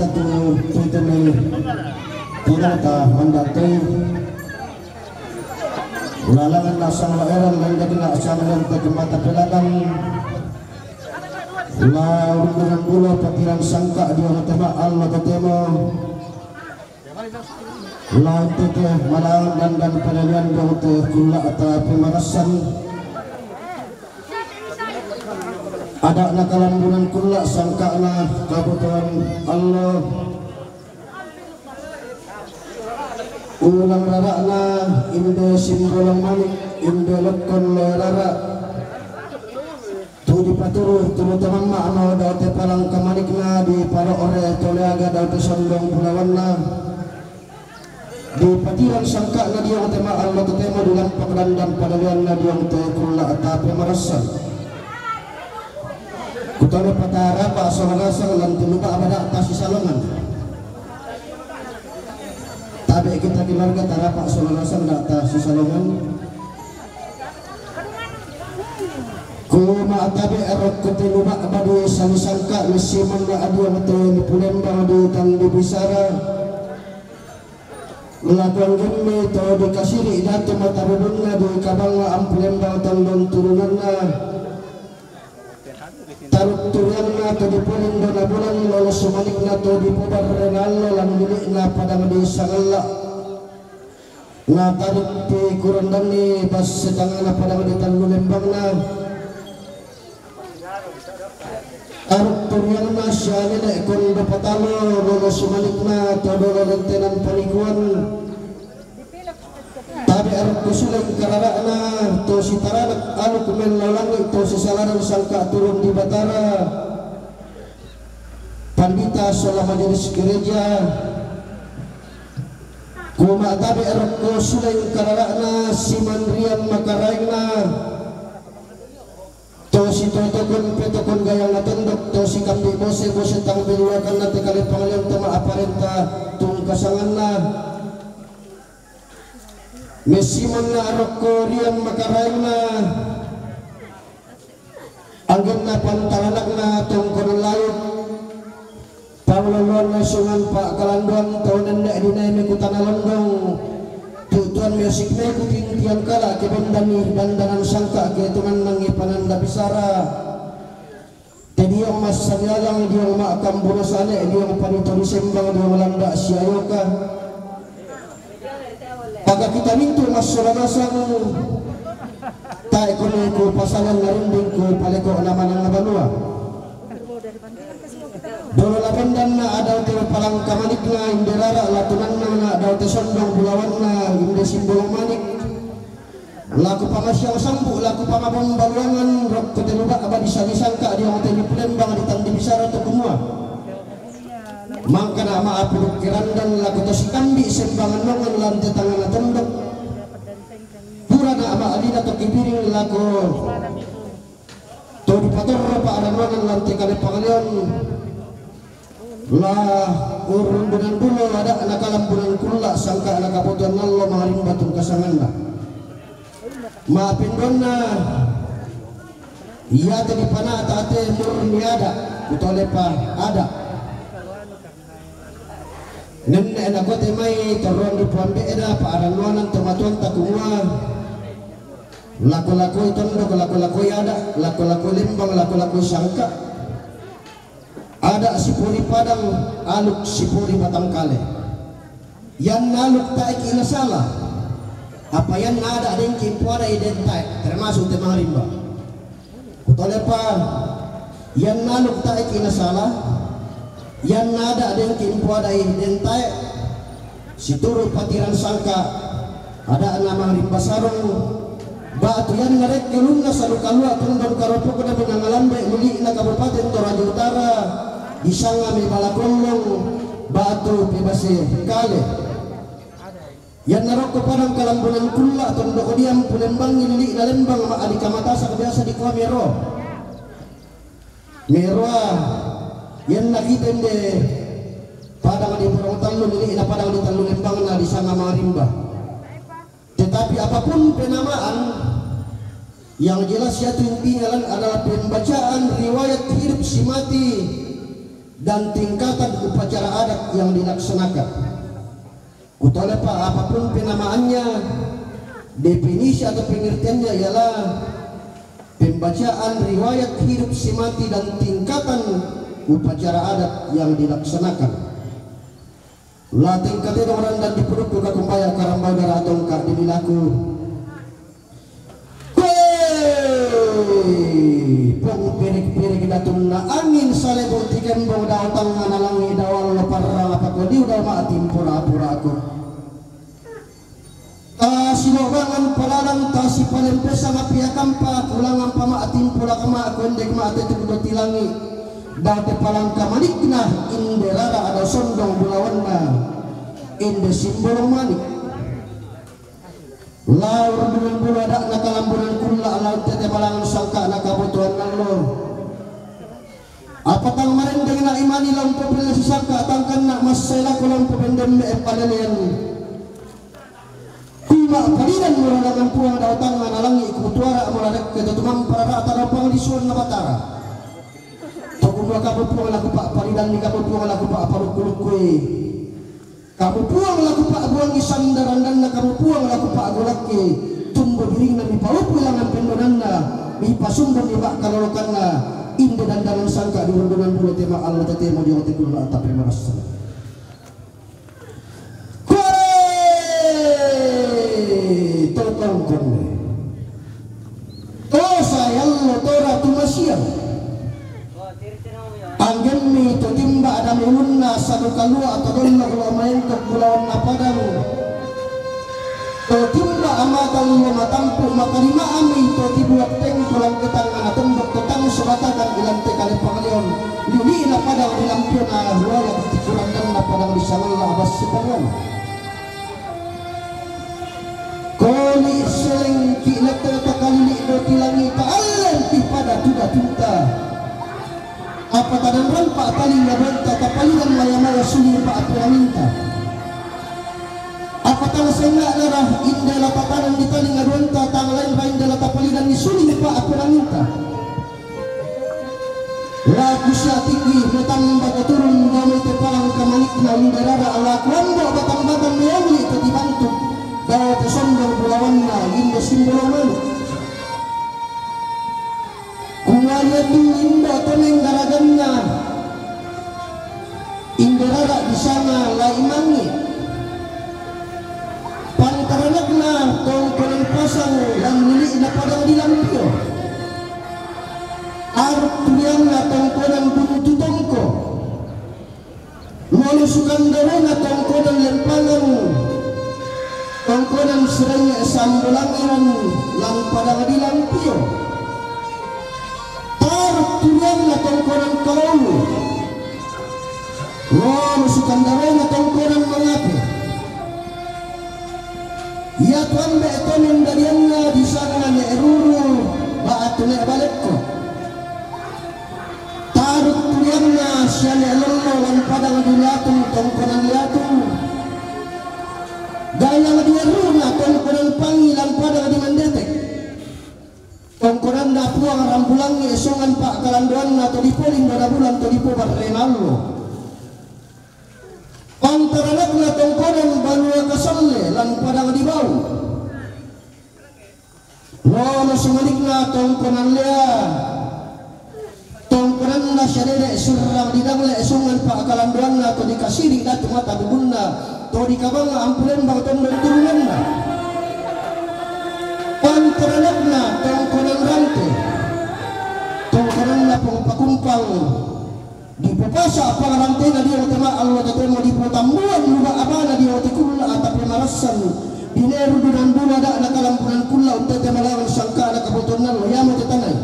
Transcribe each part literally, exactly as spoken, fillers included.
Satu, itu ni, tidak ada mandat tu. Lalangan nak sang laeran, lanjut nak sang lanjut ke mata pelalang. La urungan bulu patiran sangka dia utama Allah tetemo. La tete malang dan dan penelian dia utu kula tapi marasan. Ada na kalambunan kula sangka na kabutuhan Allah. Ulang rara na inde simbolong manik, inde lekon le rara. Tu dipaturu, turu tamamma no daute palang kamanikna, di palo ore toleaga daute sondong bulawanna. Di patiran sangka na diong tema Allah tetemo di lampak dan dan padalian na diong te kula atape marasan. Kutone patara pa sola nasang lan tiluba abada tasi salongan. Tabe kita keluarga tarapa sola nasang da tasi salongan. Kuma tabe erok kutiluba badi sali sangka misiman na aduang te ni pulembang di tan di bisara. Lakuang gemme to di kasiri datu mata bubunna di kabanga ampulembang tondon turunanna. Taruk turianna to di puling dona bulan lolo sumanikna to di pobar renallo lan milikna padang di sangella. Na tarik pi kurandani bas setangana padang di tallu lembangna. Taruk turianna sialele kondo patalo lolo sumanikna to dolo rentenan panikuan. Tabe arokko suleng karara'na to sitaranak aluk mellau langi to sisalaran sangka turun di Batara. Pandita sola majelis gereja. Kuma tabe arokko suleng karara'na simanrian makaraengna. To sitotokon petokon gayang na tondok, to sikambi bose, bose tang biluakan na te kale pangalian toma aparenta tungkasanganna. Mesiman na arokko rian makaraengna. Anggenna pantalanakna tongkonan layuk. Pauloloan nasungan pa kalanduan tau nenne' dinaimi kutana londong. Tu'tuan miosik meku tintian kala' kebendani dandanan sangka' ketunannangi pananda bisara. Te diong massaniagang, diong ma'kambuno sane', diong panitori sembang, diong landa' siayoka. Aga kita mintu' massola nasang, tae' kone ku pasangan narinding ku paleko' namanang banua. Dolo labendanna adau te palangka manikna inde rara latunanna na adau te sondong bulawanna inde simbolong manik. Laku pamasiang sambu, laku pamabong baluangan rokko te lubak abadi sali sangka' diong te lembang di tandi bisara tu kumua. Mangkana ma'apuduk kerandan laku to sikambi sembangan nongan lante tangana tondok. Purana ma'alina to kibiring laku to dipatorro pa'rannuangan lante kale pangaleon. La urrundunan dulo ada' nakalambunan kulla' sangka' nakapotuan allo mangarimba tungkasanganna. Ma'apinduanna iate dipana'ta te murni ada', kutolepa ada'. Nenne' nakote mai torroan di puambe'na pa'rannuanan to matuanta kumua, lako-lakoi tondok, lako-lakoi ada', lako-lakoi lembang, lako-lakoi sangka'. Ada' sipori padang, aluk sipori batang kale. Ianna aluk tae'ki nasala, apa ianna ada' dengki poada'i dentae, termasuk te mangarimba. Kutolepa, ianna aluk tae'ki nasala, ianna ada' dengki poada'i dentae, situru' patiran sangka', ada'na mangarimba sarung, ba'tu ianna rekke ulunna salu kalua' tondon karopokna minangalambe' mili'na Kabupaten Toraja Utara, disanga mebala kollong, ba'tu pebase kale. Ianna rokko padang kalambunan kulla' tondoko diang pulembangi lili'na lembang ma'adi kamatasak biasa dikua mero. Meroa, ianna kita inde padang di Porong Tallu, lili'na padang di Tallu Lembangna disanga Marimba. Tetapi apapun penamaan, yang jelas yatu intinya lan adalah pembacaan riwayat hidup si mati dan tingkatan upacara adat yang dilaksanakan. Kutole pa, apapun penamaannya, definisi atau pengertiannya ialah pembacaan riwayat hidup si mati dan tingkatan upacara adat yang dilaksanakan. La tengkate dong randan di pudukku, kakumbaya karambau dara tongka di dilaku. Hei, pong pirik-pirik datunna angin, salebo tikembong dao tangnga na langi, dao allo parrang apa kodiu, dao ma'timpura-purako. Tasilobangan palalang, tasipalempesang api akampa, kulangan pa ma'timpura kama, kuendek ma'tetuk doti langi, dao te palangka manikna, inde rara adao sondong bulawanna, inde simbolong manik. Lao rundungan bulu ada'na kalambunan kulla, lao tete malangan sangka'na kabutuhan allo. Apa tang marendeng na imani lampu pelle sisangka tangkanna massai lako lampu bendemme e palelean. Kuma palidan mura langan puang dao tangnga na langi, kutuara mura dekke to tumampara rata dao panglisuan na batara. To kumua kamu puang laku pa palidan ni, kamu puang laku pa palukku-lukkui. Kamu puang laku pa buangi sandarandanna, kamu puang laku pa golakke, tumbu biringna mipaupu langan pendonanna, mipasumbu ni ma'kalolokanna, inde dandanan sangka di rundungan bulu tema allo tetemo dio te kulla tapi marassa. Kore totongkonne. Tosa yallo tora tumasiang. Anggemmi to timba ada mulunna sadu kalua to dollok lo maengkok bulawanna padang. To timba amatan lo matampu makalima ami to tibuat tengko langketang ana tembok to tang sebatakan ilante kale pangalion. Lili na padang di lampion a ruayak tikurandan na padang di sangalla abas sepangan. Koli selengki lete takalili doti langi taallen ti pada tuda tunta. Apa tadan rampa talinga bonta tapalidan maya-maya suli pa aperanginta. Apa tang senga darah indela tatanan di talinga bonta tang lain rain dela tapalidan ni suli pa aperanginta. Laku sia tinggi metamba keturun dame te palang kamanikna indarara laku ambo batang-batang meongli te dibantuk dao te sondong bulawanna inde simbolo manuk. Kuwaya tu indo toneng garaganna. Inderara di sana lai mangi. Pantaranakna tongkonan pasang lan lili'na padang di lampio. Aruk turianna tongkonan buntu tongko. Molo sukandarena tongkonan lempangan, tongkonan serenge sambolangiran lan padang di lampio. Taruk turianna tongkonan kalaulu. Molo sukandarena tongkonan mangape. Ia tu ambe' to mendadianna di sana ne' ruru ba'tu ne' balekko. Taruk turianna sia ne' lollo lan padang di Liatung tongkonan Liatung. Gayang di erruna tongkonan Pangi lan padang di Mandetek. Tongkonanna Puang Rambulangi esongan pa'kalandoanna to dipo limbana bulan to dipo barrenallo. Pantaranakna tongkonan Banua Kasalle lan padang di Bau. Lono sumalikna tongkonan Lea. Tongkonanna sia dede sirrang di Dangle esongan pa'kalandoanna to di Kasiri datu mata bubunna to di Kabanga Ampu Lembang tondon turunanna. Pantaranakna tongkonan Rante. Tongkonanna Pong Pakumpang. Dipopasa pangarantena dio te ma allo tetemo dipotambuan luba abana dio te kulla atape marassan. Dineru dunan bulu ada'na kalambunan kulla untete malangan sangka'na kabotonnan lo iamo te tanai.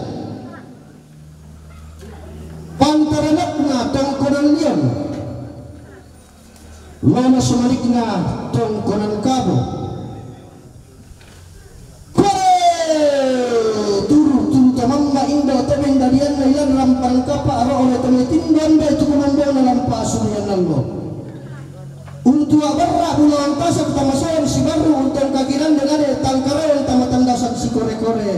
Pantaranakna tongkonan Lion. Lono sumalikna tongkonan Kabo. Kore! Turu-turu tamamma indo to mendadianna ilan rampang kapa ro ole to metindan be tu kumambona lampa surian allo. Untu abarra bulawan tasak tamasoan sibarru untong kakinan denade tangkarawan tamatandasan sikore-kore.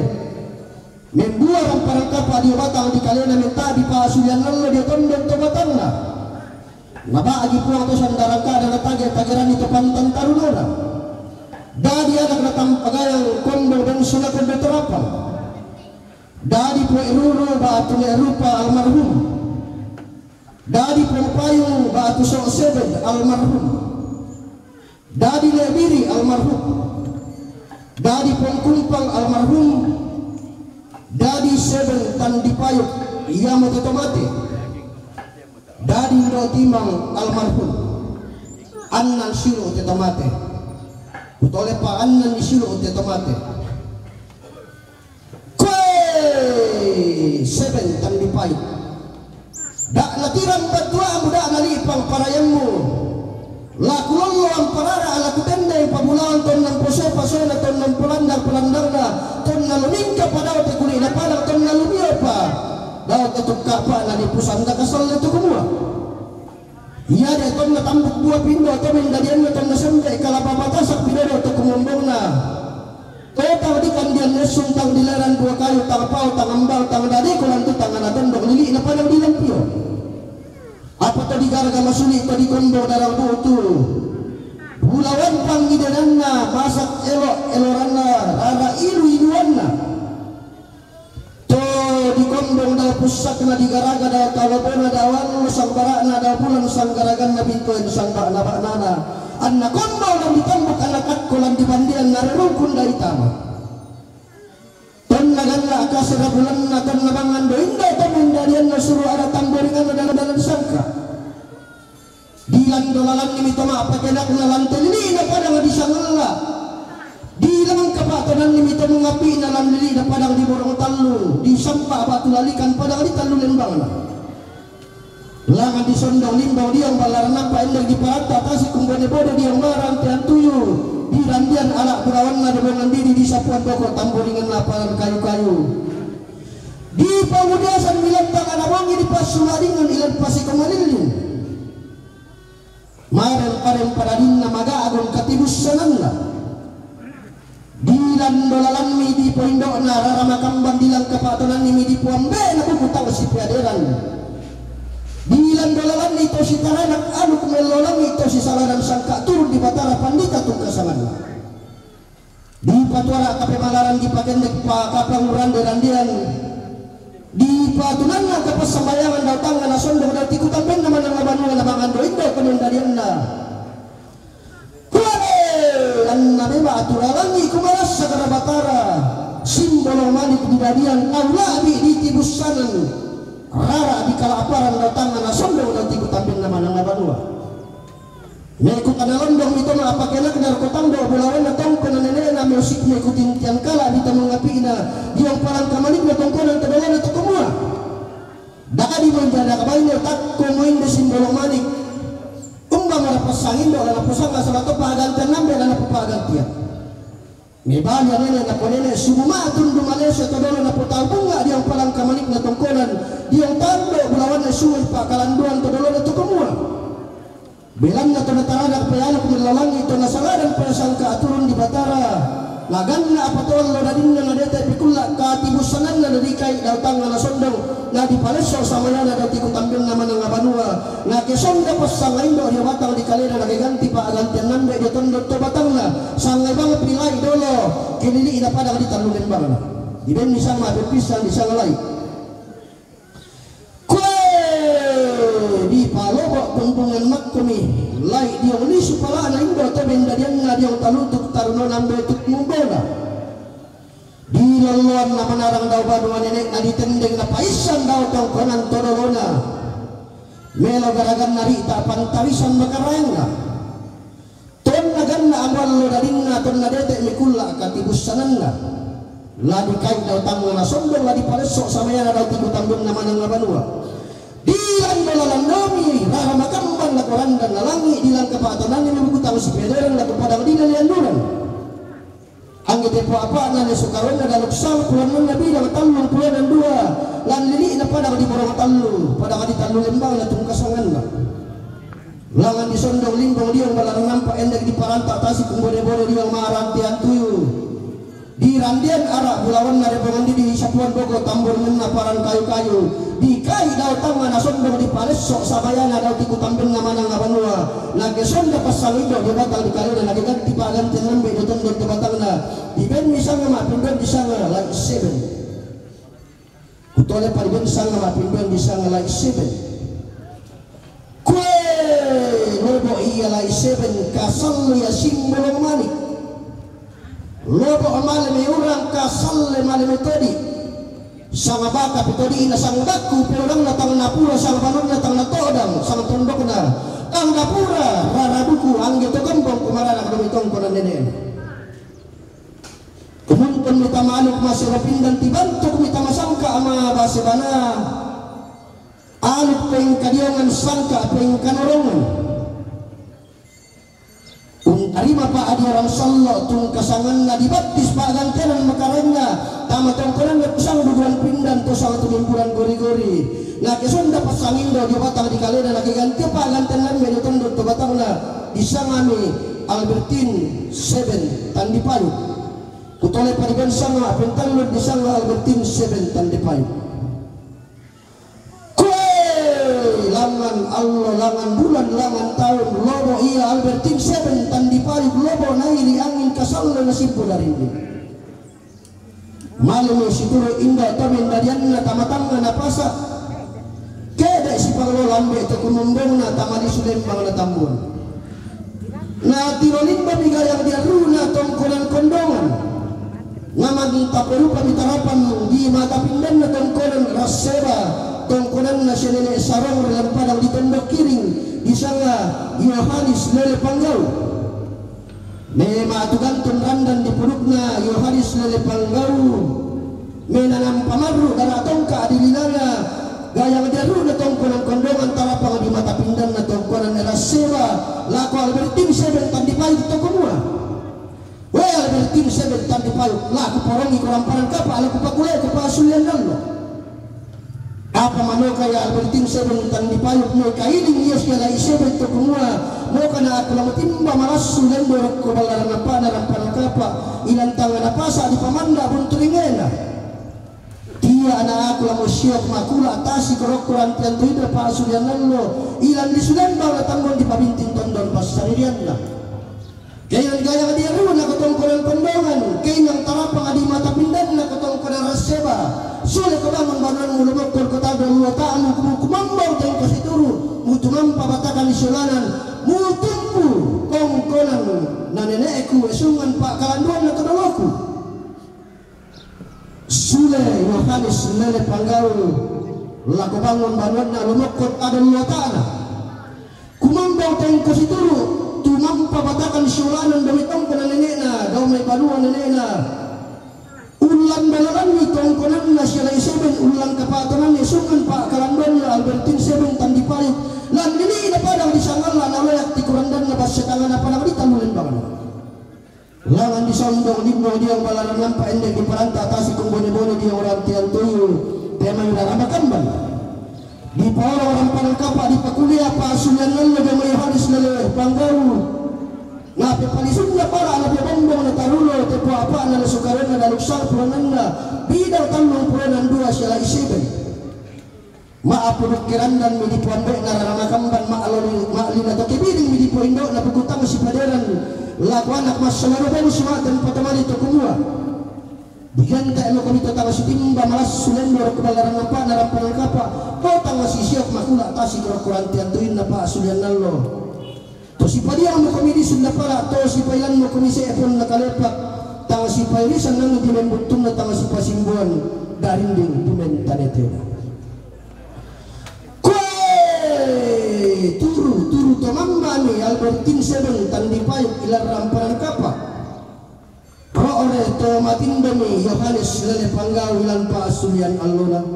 Membuarang parangkapa' dio batang di kalena, menta'bi pasulian allo dio tondon to batangna. Naba'gi Puang to sandarangkana, natage-tageranni to pantan tarunona. Dadi anak natampagayang kondo dan sulakondo terapang. Dadi Pue Ruru ba'tu Ne' Rupa almarhum. Dadi Pong Payung ba'tu So' Seben almarhum. Dadi Ne' Biri almarhum. Dadi Pong Kumpang almarhum. Dadi Seben Tandipayuk, iamoto to mate. Dadi Indo' Timang almarhum. Annan siulu' te to mate. Kutolepa annan siulu' te to mate. Koe Seben Tandipayuk, da' natirang battua'mu, da' nalipang parayammu. La kulollo amparara, la kutendeng pabulawan tonna mposo-pasona, tonna mpolandang-palandangna, tonna lumingka padao te kuli'na padang, tonna lumiopa dao te tukka'pa'na di pusanda kasalle tu kumua. Ia de' tonna tambuk bua pindo to mendadianna, tonna sembe' kalapa batasak pidodo to kumombongna. To tang dikandian nessung, tang dileran dua kayu, tang pao, tang ambang, tang dadi, kulantu tang ana tondok, lili'na padang dilampio. Apa to digaraga masuli' to dikombong darang bu'tu. Bulawan pangidenanna, masak elo'-eloranna, rara ilu-iluanna. To dikombong dao pussakna, digaraga dao talobona, dao allo sangbara'na, dao bulan sanggaraganna, bintoen sangba'na-ba'nana. Anna kombong dan ditambuk anakakko lan dibandian narerungkun dai tama. Tonna ganna' kasera bulanna, tonna mangan do indo' to mendadianna, suru' ada tamboringanna dalam-dalam sangka. Dilando lalanni mi to ma'pakenakna lan te lili'na padang di Sangella. Dilangkapa' tonanni mi to mangapi'na lan lili'na padang di Borong Tallu, di Sampa' ba'tu Lalikan padang di Tallu Lembangna. Langan di Sondong Limbong diong ballaran nampa endek di Paranta Tasik Kumbone Bode diong baran te antuyu. Dirandian ala' bulawanna dobongan didi, di sapuan boko tamboringanna palan kayu-kayu. Di pangudiasan milattang ana bongi, di passumadingan ilan pasiko malilling. Mareng-pareng padadinna maga'gon katibussananna. Dilando lalanni di poindo'na rara makamban, dilangkapa' tonanni mi di puambe'na buku tang sipeaderan. Dilando lalanni to sitaranak aluk mellolangi to sisalanan sangka' turun di Batara Pandita tungkasanganna. Dipatuara' kapemalaran, dipakendek pa-, kapangurande randian, dipatunanna kapassambayangan dao tangnga na sondong dao tiku tambenna manang banua na mangando indo' kamendadianna. Kuale anna mema aturalangi kumarassa kara Batara, simbolo manik didadian tau la'bi' ditibussanan, rara' dikala'paran dao tangnga na sondong dao tiku tambenna manang banua. Meku kana londong mi to ma'pakenakna roko tando bulawanna tongkona nene'na, meusik meku tintian kala' mi to mangapi'na diong palangka manikna tongkonan to dolona to kumua. Dadi monjana kabaine takko moinde simbolo manik. Umba mara passangindo la naposanga sala to pa'gantian nambe la napopa'gantian. Mebali nene' naponene' subu ma'tundu malese to dolo napotau bunga' diong palangka manikna tongkonan, diong tando bulawanna suwi pa'kalanduan to dolona to kumua. Belanna to nataranak pealuk mellalangi to nasaladan pesangka aturun di Batara. Naganna apa to allo dadinna nadete' pikulla' katibussananna, nadika'i dao tangnga na sondong, nadipalesso samayana dao tiku tambenna manang banua. Nakesonda passanga indo' dio batang di kalena, nakeganti pa'gantian nambe dio tondon to batangna, sangai bang pilai dolo kelili'na padang di Tallu Lembangna. Dibenni sama peppisang di sangalai. Kue dipalobo' pungpungan makkomi, lai' diong lisu pala'na indo' to mendadianna diong talutuk tarunona mbetuk mumbona. Dilolloan na manarang dao banua nene'na ditendeng na paissan dao tongkonan to dolona. Melo garaganna ri'ta pantawisan makaraengna. Tonna ganna' amo allo dadinna, tonna dete' mikulla' katibussananna. La dikai' dao tangnga na sondong, la dipalesso samayana dao tiku tambenna manang banua. Dilando lalandomi rara makamban lako randan na langi', dilangkapa' tonanni mi buku tau sipederan lako padang dina lianduran. Angge tepo apa'na ne sukaronna daluk sala pulannanna bidang tallung pulannang dua, lan lili'na padang di Borong Tallu, padang di Tallu Lembangna tungkasanganna. Langan di Sondong Limbong diong balarang nampa endek di Paranta Tasik Kumbone-bone diong maranti antuyu. Di randian ara' bulawanna rebongan didi, sapuan bogo tamburmenna paran kayu-kayu, di kai' dao tangnga nasondong di palesso' sabayana dao tiku tambenna manang abanua. Na ke sonda passangindo dio batang di kalena, na ke ganti pa'gantian lambe' dio tondon to batangna. Dibenmi sanga ma'pinduan disanga Light Seven. Kutole pariben sanga ma'pinduan disanga Light Seven. Kue lobo' ia Light Seven, kasalle ia simbolo manik. Lobo' male me urang, kasalle male me todi. Sanga baka pe todi ina sanga bakku pe urangna tang napura, sanga banonna tang natodang, sanga tondokna tang napura, rarabuku angge to gambong kumarana kadomi tongkonan nene'na. Kumuntun mita maluk masero pindan tibantuk mita masangka ama base bana. Aluk pengkadiongan sangka pengkanorongan. Untarima pa' adi orang sallo tungkasanganna dibattis pa'gantenan makarenna tama tongkonanna pusang duduan pindan to sanga tumimburan gori-gori. Na ke sonda passangindo dio batang di kalena na ke ganti pa'gantenan me dio tondon to batangna disangami Albertin Seven Tandipayuk. Kutole pariben sanga ma'pintallun disanga Albertin Seven Tandipayuk. Kue langngan allo, langngan bulan, langngan taun, lobo' ia Albertin Seven Tandipayuk, lobo' naili angin kasalle nasimbo darinding. Malemi situru' inda' to mendadianna tama tangnga napasa'. Ke'de' sipanglo lambe' to kumombongna tama lisu lembang natambuan. Na tiro limbami gayang diarruna tongkonan kondongan. Namang taperupami tarapan di mata pindanna tongkonan Rasseba, tongkonanna si nene' Sarong ri Lampadang di Tondok Kiring, disanga Yohanis Lele Panggau. Me ma'tugantun randan di pudukna Yohanis Lele Panggau. Me nanang pamarru dara tongka' di linana, gayang diarruna tongkonan kondongan tarapang di mata pindanna tongkonan Rasseba, lako Albertin Seven Tandipayuk to kumua. We Albertin Seven Tandipayuk, la kuporongi ko rampanan kapa', la kupakule'ko pa'sullian allo. Apa manoka ia Albertin Seven Tandipayuk, me kailing ia sia Light Seven to kumua, moka na aku la mutimba malassu lendo rokko ballaran ampa'na rampanan kapa', ilan tangnga napasa' dipamanda' buntu ringena. Tia na aku la musiok makula' tasi ko rokko rantian tuinna pa'sullian allo, ilan lisu lembang la tambon dipabinting tondon passaririanna. Keinang gayang diarruna ko tongkonan kondongan, keinang tarapang di mata pindanna ko tongkonan Rasseba. Sule ko bangun banuanmu lumokkon ko tadong luata'mu, ku-, kumambau tengko situru', mutumampa batakan siulanan, mutumpu kongkonan na nene'ku esungan pa'kalanduanna to doloku. Sule Yohanis Lele Panggau lako bangun banuanna lumokkon tadong luata'na. Kumambau tengko situru', tumampa batakan siulanan dao mai tongkonan nene'na, dao mai banua nene'na. Ullan dololanni tongkonanna sia Light Seven, ullan kapatonanni sungan pa'kalanduanna Albertin Seven Tandipayuk. Lan nini'na padang disangalla naloyak tikurandanna basse tangana padang ditallu lembangna. Langan disondong limbong diong ballaran lampa endek diparanta tasi kumbone-bone diong rantian tuyu, temai rarama kamban. Dipaolo rampanan kapa' dipakulia pa'sullian allo dao mai Yohanis Lele Panggau. Nape palisunna pala' nape bombong na tarulo, tepo apa'na na sukarena na luksa purananna bidang tallung pulo nandua sia Light Seven. Ma'apu dukke randanmi dipoambe'na rarama kamban, ma'loli-, ma'lina to kebiringmi dipoindo'na buku tang sipaderan lako anak massalaro bonus ma'ten patamali to kumua. Digante'mokomi to tang sitimba malassu lendo rokko ballaran ampa'na rampanan kapa', to tang sisiok makula' tasi ko rokko rantian tuinna pa'sullian allo. To sipadiangmokomi lisu na pala', to sipailanmokomi se'pon na kalepak, tang sipairisan anu dimen buttunna, tang sipasimbuan darinding dimen tanetena. Kue turu, turu to mamma'mi Albertin Seven Tandipayuk ilan rampanan kapa'. Ro're to matindomi Yohanis Lele Panggau ilan pa'sullian allona.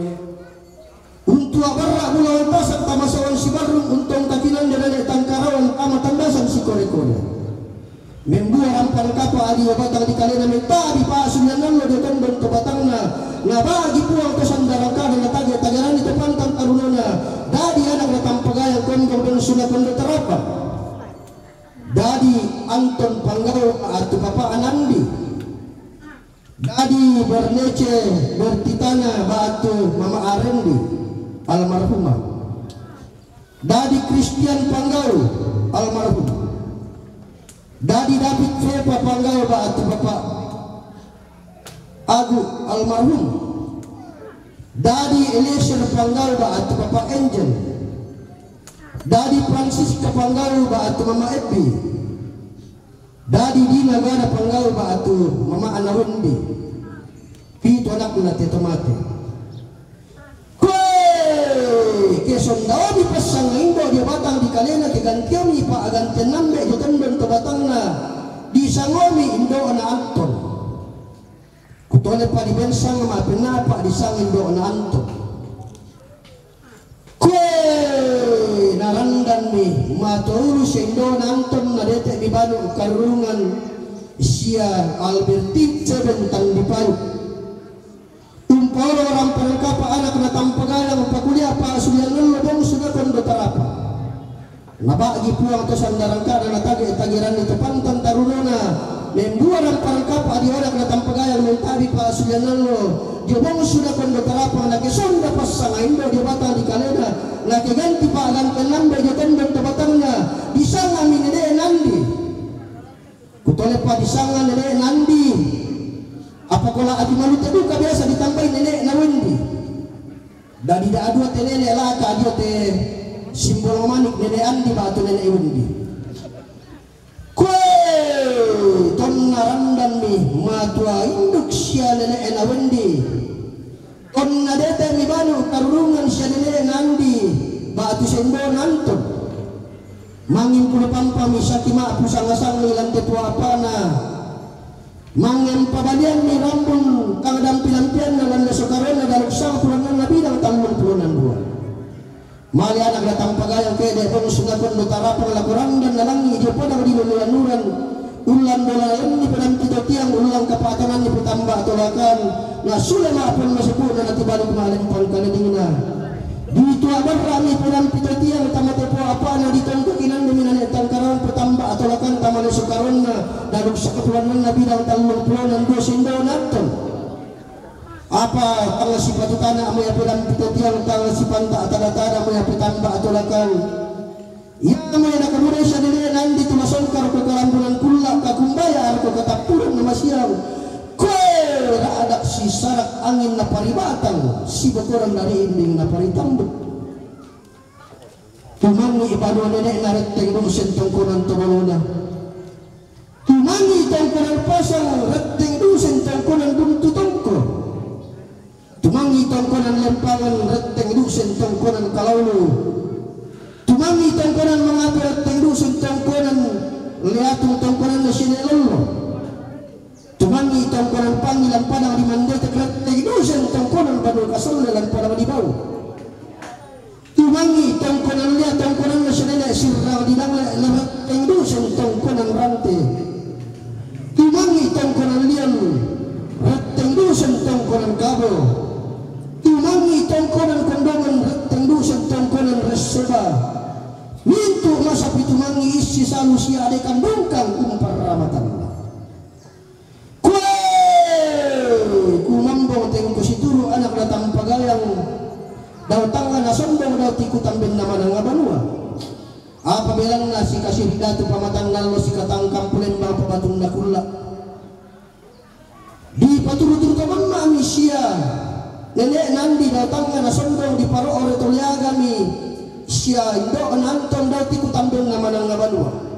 Untu' a'barra' bulawan tasak tama sawan sibarrung, untong kakinande nane' tangkarawan tama tandasan sikore-kore. Membua rampanan kapa' adi batang di kalena, metta'bi pa'sullian allo dio tondon to batangna, nabagi Puang to sandarang kada, natage-tageranni to pantang tarunona, dadi anak na tampagayang kondong bensuna kondo tarapang. Dadi Anton Panggau atu papa anandi. Bernice Bertitana ba'tu Mama Arendi, almarhumah. Dadi Christian Panggau, almarhum. Dadi David Fepa Panggau ba'tu Bapak Agu, almarhum. Dadi Eliezer Panggau ba'tu Bapak Angel. Dadi Francisca Panggau ba'tu Mama Ebi. Dadi Dina Gada Panggau ba'tu Mama Ana Wendi. Pitu anakna te to mate. Kue, ke sondaomi passangan indo' dio batang dikalena, ke gantiami pa'gantian ambe' dio tondon to batangna, disangomi indo'na Anton. Kutolepa dibensang ma'pennapa disanga indo'na Anton. Kue, narandanni matoulu sia indo'na Anton, nadete'mi banu karurungan sia Albertin Ceben Tandipayu. Umpaolo rampa-rangkapa anak na tampagayang, umpakulia pa'sullian allo bongsu na kondo tarapa. Naba'gi Puang to sandarangka'na, natage-tageranni to pantang tarunona, membua rampa-rangkapa dio anak na tampagayang, mentabi pa'sullian allo dio bongsu na kondo tarapa, na ke sonda passanga indo' dio batang dikalena, na ke ganti pa'gantian ambe' dio tondon to batangna, disangami nene'na Andi. Kutolepa disanga nene'na Andi. Apa kola ati malute duka biasa ditambai nene'na Wendi. Dadi da'dua te nene' laka dio te Simbolong Manik, nene' Andi ba'tu nene' Wendi. Kue, tonna randanni matua induk sia nene'na Wendi. Tonna dete'mi banu karurungan sia nene'na Andi ba'tu sia indo'na Anton. Mangimpulo pampami saki ma'pu sanga-sangi lan te po apana. Mangempabalianni rambung kang dampi-dampianna lan leso karonna dalu sangpulo annanna bidang tallung pulo annang dua. Male anak na tampagayang, ke'de' bongsu na kondo tarapang, lako randanna langi' dio padang di luluan uran. Ullang dolalanni pedampi to tiang, ullang kapatananni petamba tolakan, nasule ma'ponna sepu'na natibalik ma'lempang kanedingna. Ditua barra'mi pedampi to tiang tama te po apana, ditongkoki nandemi nane' tangkarang petamba tolakan tama leso karonna, dalu sangpulo annanna bidang tallung pulo annang dua sia indo'na Anton. Apa tang sipatu tana' mo ia pedampi to tiang, tang sipanta' tada-tada mo ia petamba tolakan. Ia mo ia nakamuda sia nene'na Andi tu masongka roko kalambunan kulla', kakumbaya roko katappuran na masiang. Koe, ra'dak sisarak angin naparibatang, sibokoran dari'inding naparitambuk. Tumangi' banua nene'na retteng dusen tongkonan to bolona. Tumangi' tongkonan pasang retteng dusen tongkonan buntu tongko. Tumangi' tongkonan lempangan retteng dusen tongkonan kalaulu. Tumangi' tongkonan mangape retteng dusen tongkonan leatung tongkonan na sine lollo. Tumangi' tongkonan pangi lan padang di Mandetek retteng dusen tongkonan banua kaselle lan padang di Bau. Tumangi' tongkonan lia tongkonan na sia nene' sirrang di Dangle retteng dusen tongkonan rante. Tumangi' tongkonan lian retteng dusen tongkonan kabo. Tumangi' tongkonan kondongan retteng dusen tongkonan resseba. Mintu' masapi tumangi' issi salu sia ade' kandungkang umparramatanna. Kue, kumambong tengko situru' anak na tampagayang, dao tangnga na sombong, dao tiku tambenna manang banua. Apa belanna sikasiri' datu pamatanna allo, sikatangkang pulembang pabatunna kulla'. Dipaturu-turu to mamma'mi sia nene'na Andi, dao tangnga na sombong, diparo'ore to liagami sia indo'na Anton, dao tiku tambenna manang banua.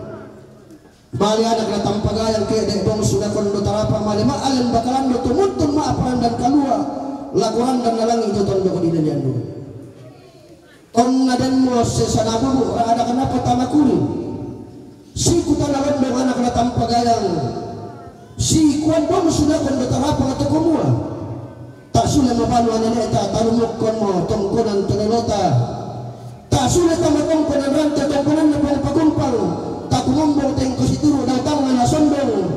Male anak na tampagayang, ke'de' bongsu na kondo tarapa, male ma'alen bakalandu tumuttun ma'parandan kalua' lako randanna langi' dio tondok di leleannu. Tonna denmo sesana bubu' ra'dak napa tama kuring. Sikutana londong anak na tampagayang, sikuan bongsu na kondo tarapa to kumua. Ta'sule mabalu nene'ta, talumukkon mo tongkonan tololota. Ta'sule tama tongkonan rante, tongkonanna Puang Pakumpang. Takumombong tengko situru', dao tangnga na sombong,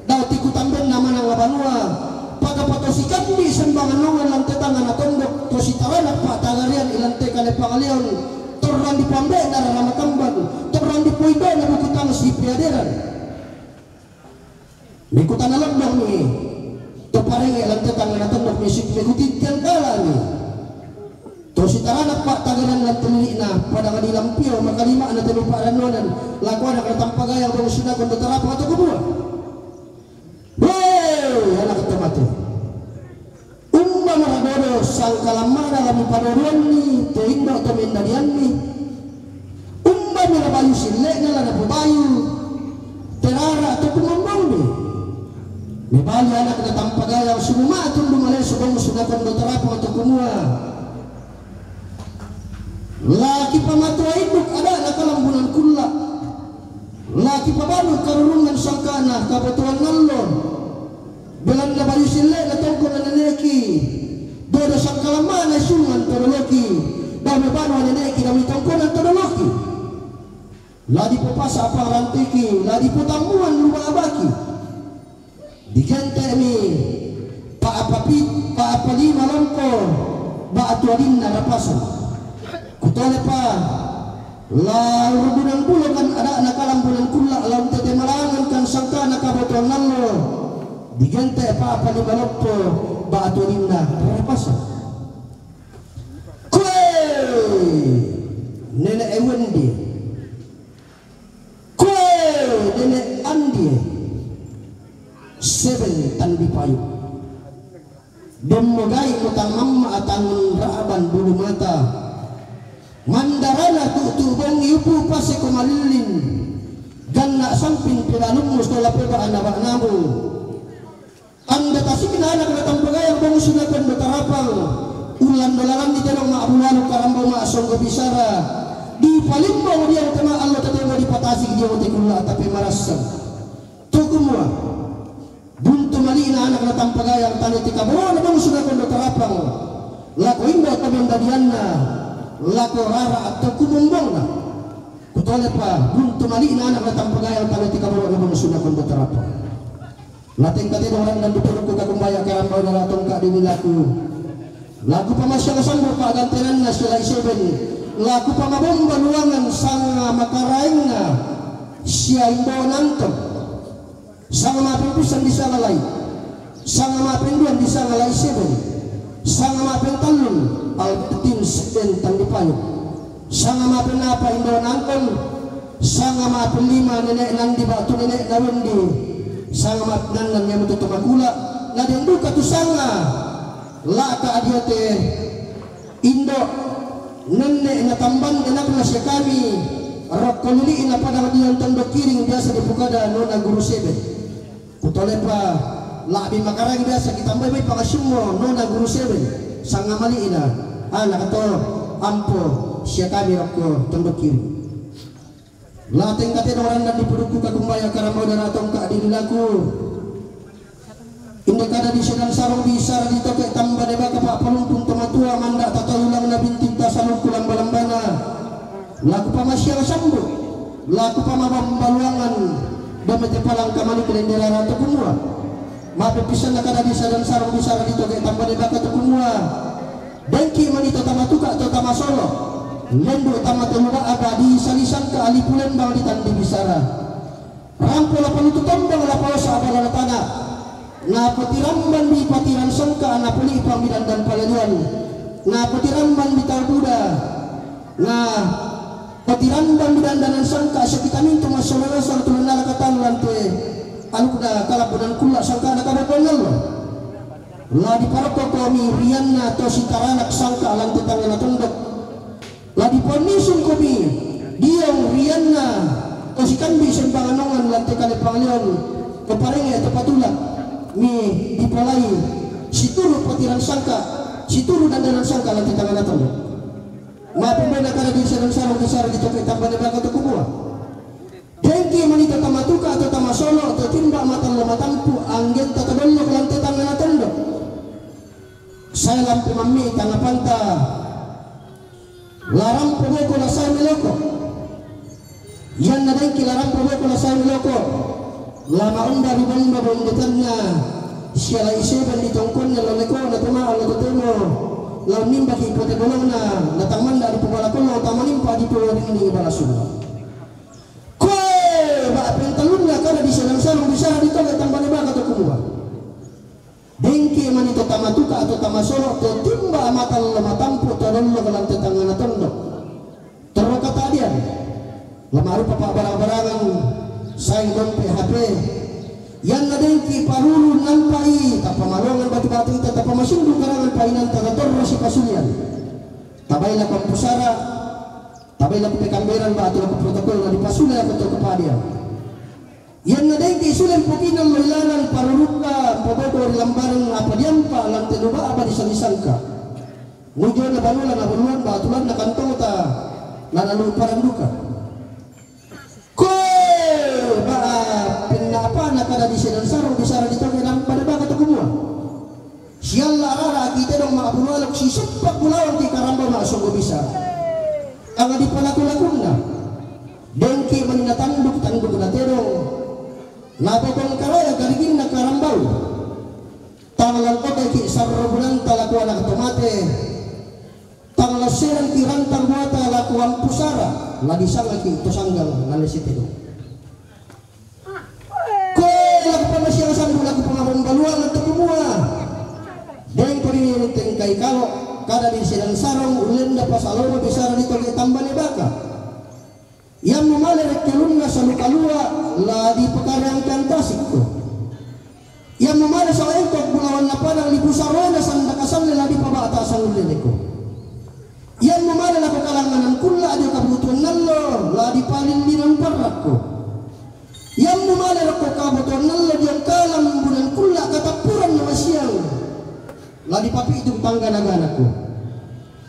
dao tiku tambenna manang banua. Pakapato sikambi' sembangan nongan lan te tangnga na tondok, to sitaranak pa'tagarian ilan te kale pangaleon, torrang dipoambe'na rara matamban, torrang dipoindo'na buku tang sipeaderan. Mekutana londongmi to Parenge' lan te tangngana tondok mi sik me kutintian kala'mi. To sitaranak pa'taganan lan te lili'na, padang di lampio, makalima'na te mipa'rannuanan, lako anak natampagayang bongsu nakon do tarapang to kumua. Wee, anak to mate. Umba maradodo sangkalamma'na la mipadodoanni, te indo' to mendadianni. Umba mirabayu sille'na la napobayu, te rara to kumombongmi. Mebali anak natampagayang sumuma'tun dumalesu bongsu nakon do tarapang to kumua. La kipamatua induk ada'na kalambunan kulla'. La kipabanu karurungan sangkana kabotoan nallo. Belanna bayu sille'na tongkona nene'ki, dodo sangkalamma'na isungan to doloki, dao mebanua nene'ki dao mitongkonan to doloki. La dipopasa' pangrantiki, la dipotammuan luba abaki. Digente'mi pa'apapi-, pa'apalima lompo ba'tu adinna rapasan. Kutolepa, la urdunan bulokan ada'na kalambunan kulla' la untete malangankan sangkana kabotoan nallo. Digente' pa'apalima lompo ba'tu adinna rapasan. Kue nene' Ewendi. Kue nene' Andie, Seben tandi payu. Demmo gai' mo tang mamma' tang ra'ban bulu mata. Mandarana tu'tu' bongi upu' paseko malillin. Ganna' samping pedalummu sola peba ana-, ba'namu. Anda tasikna anak natampagayang bongsu nakon do tarapang. Ullan dolalanni tedong ma'bulalu karambau ma'songgo bisara. Dipalimbong diong te ma'allo totemo dipatasik diong te kulla' tape marassang. To kumua, buntu mali'na anak natampagayang tane te kaboro'na bongsu nakon do tarapang. Lako indo' to mendadianna, lako rara atto kumombongna. Kutolepa, buntu mali'na anak natampagayang tane te kaboro'na bongsu nakon do tarapang. La tengka tedong randan dipudukku kakumbaya karambau dara tongka' dinilaku. La kupamasiang sambu pa'gantenanna sia lai' Seben. La kupamabomba luangan sanga makaraengna sia indo' Nanton. Sanga ma'pimpisan di sanga lai'. Sanga ma'pinduan di sanga lai' Seben. Sanga ma'pintallun Albertin Seben tandi payu. Sanga ma'pinapa indo' Nanton, sanga ma'pinlima nene' Nandi ba'tu nene' Nawendi, sanga ma'pinannan iamoto to makula', na den duka tu sanga la'ka adiote indo' nenne' natamban anakna sia kami, rokko lili'na padang diong tondok kiring biasa dipokada Nona Guru Seben. Kutolepa, la'bi makaragi biasa kitambai mai pangasummo Nona Guru Seben, sanga mali'na, anak to, ampo, sia kami rokko tondok kiring. La tengka tedong randan dipudukku kakumbaya karambau dara tongka' dinilaku. Inde kada di sedan sarong bisara ditoke' tambane baka pa'palumpung to matua manda' tataulang na bintin tasalungku lamba-lambana. La kupamasiang sambu, la kupamabamba luangan, dame te palangka mani kelenderara to kumua. Ma'pippisanna kada di sedan sarong bisara ditoke' tambane baka to kumua. Dengki mani to tamatuka' to tamasolo. Lendu' tama to luba aba di salisangka alipu lembang di tandi bisara. Rampo la palutu tombang la paosa aba la tana. Na potiramban di patiran sangka na polipang di dandan paladuan. Na potiramban di tau buda. Na potiramban di dandanan sangka sakita mintu masola nasang tulan nala katan lante. Alukna kalabunan kulla' sangka na kababuan nallo. La diparokko komi rianna to sitaranak sangka lante tangana tondok. La diponnisung komi diong rianna to sikambi sembanganongan lante kale pangaleon to parenge to patula mi dipolai situru potiran sangka situru dandanan sangka lante tangana tondok. Ma'pembena kada di sarang-sarang di sarang di toke tambane baka to kumua. Dengki mani to tamatuka to tamasolo to timba matallo matampu anggenta to dollo lante tangana tondok. Saya lampu mammi tangapanta. Larampo boko la saya meloko. Ianna dengki larampo boko la saya meloko. La maumba ri bomba bombetanna. Sia la iseban di tongkonna la leko na toma la totemo. La nimbaki pote bolongna na tamanda di pemalakollo tamanimpa di pemeringi balasunna. Koe ba pentallunna kada di sarang-sarang bisara di toga tambane baka to kumua. Deng to tamasolo to timba amatan lo matampu to dollo lan te tangngana tondok. Torro katadian, la ma'rupa pa'barang-barangan, saing dompe, H P. Ianna dengki paruru nampa'i, tappa malongan batu-batu ita, tappa masindung karangan painanta, tatorro sipasulian. Tabai lako pusara, tabai lako pekamberan batu lako protokol, na dipasule lako to kapadian. Ianna dengki sule mpokinang lo ilalang parurutta, poboko ri lambarang apa diampa lan te luba apa disangka-sangka. Mujona banua na banuan batulan na kantongta, na nalu paranduka. Koe ba penna apa na kada di sedan sarong bisara di toge nampa de baka to kumua. Sialla rara ki tedong ma bulu alok siseppak bulawang ki karamba ma songgo bisara. Anga di palaku-lakunna. Dengki manna tanduk-tanduk na tedong. Na bokong karaya gariginna karambau. Tang lan oke ki sarro bunanta laku anak to mate. Tang lan sedan ki rantang buata laku ampusara, la disanga ki to sanggang na lesi tedong. Koe laku pamasiang sambu laku pangabombaluang to kumua. Deng ko di tengkai kalo, kada di sedan sarong, ulenda pasalomo bisara di toge tambane baka. Iammu male rekke lunna salu kalua, la dipakareangkan tasikko. Iammu male saengkok bulawanna padang lipu saroena sanda kasalle, la dipabata sangulleleko. Iammu male lako kalanganan kulla dio kabutuan nallo, la dipalillinang parrakko. Iammu male rokko kabutuan nallo dio kalambunan kulla katappuran na masiang, la dipapitu panggana-ganako.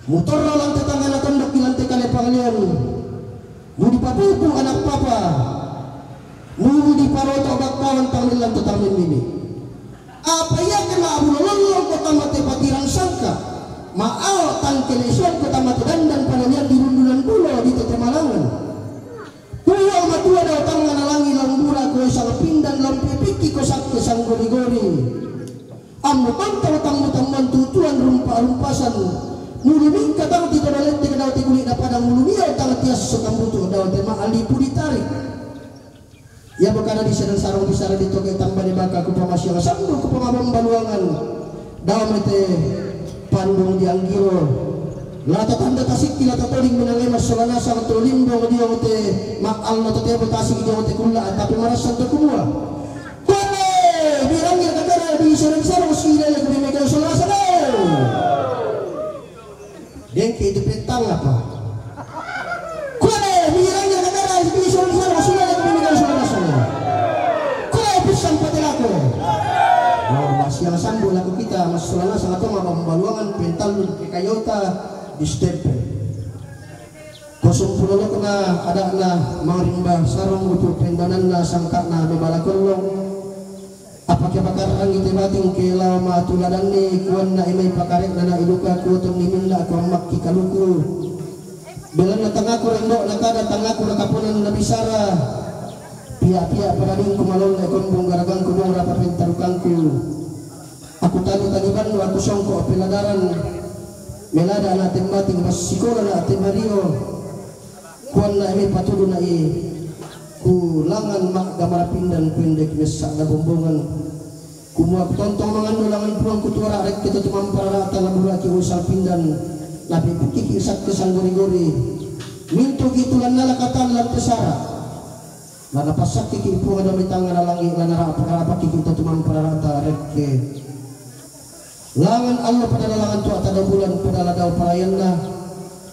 Mutorro lan te tangngana tondok ki lan te kale pangalean. Mu dipapupu anak papa. Mu diparoto bakkawan tang millan to tang mimmimi. Apa iya kena abu lolong ko tamate patirang sangka. Ma'ao tang kelesuan ko tamate dandan pananian di rundunan bulo di tete malangan. Puang matua dao tangngana langi lambura ko sang pindan lampi piki ko sakke sanggori-gori. Ammu pantau tammu tamman tutuan rumpa-rumpasan. Mulu mingka tang ti toda lette kedau ti kulit na padang mulu mia tang tias sekambutu dau te maali pudi tarik. Ia bekana di sedang sarung bisara di toke tambah di baka ku pamasiang sambu ku pamabang baluangan. Dau mete pandung di anggiro. Lata tanda tasik ki lata toding minangema solana sang to limbong di ote ma allo to tebo tasik di ote kulla tapi marassan to kumua. Kone, birangi kakara di sarang-sarang sila yang kami megang salah sana. Dengki itu petang apa? Kone, birangi kakara di sarang-sarang sila yang kami megang salah sana. Kone, pisang pati lako. Oh, masih yang sambung laku kita, mas salah sana tu mah pembaluangan pental ke kayota di stempel. Kosong pulolokna ada'na mangrimba sarong upu pendananna sangka'na mebala kollong. Apake pakarrangi te bating ke lao matuladanni kuanna emai pakare'na na iluka kuotonni minna kuammakki kaluku. Belanna tangaku rembo na kada tangaku rakaponan na bisara. Pia-pia padadingku malolle kombong garagangku bongra papentarukangku. Aku tani-tani bannu, aku songko peladaran. Melada na tembating, massikola na temario. Kuanna eme patudu na i, ku langan ma'gamara pindan, ku endek messa na bombongan. Kumua ku tontong mangannu langan puang ku tuara rekke to tumampararata na buraki usal pindan, na pipikiki sakke sanggori-gori. Mintu ki tulan nala katan lan tesara. Lana passakkiki puang dami tangngana langi, lana rapa-, rapakiki to tumampararata rekke. Langan allo padala langan tua tadau bulan padala dau parayanna,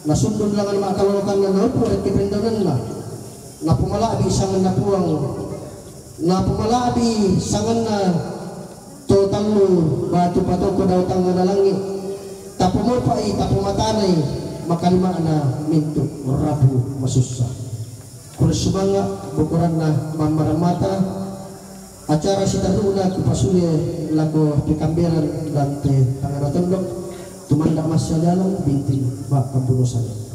nasundun langan ma'kalolokanna naupu rekke pendaunanna, napomala'bi sanganna puang, napomala'bi sanganna to tallu batu patoko dau tangngana langi, tapomopa'i, tapomatanai, makalima'na mintu rapu masussa. Kure sumanga bokoranna mammarang mata, acara sitarru'na kupasule lako pekamberan dante tangana tondok, tumanda massialaleng binting ba pambuno saya.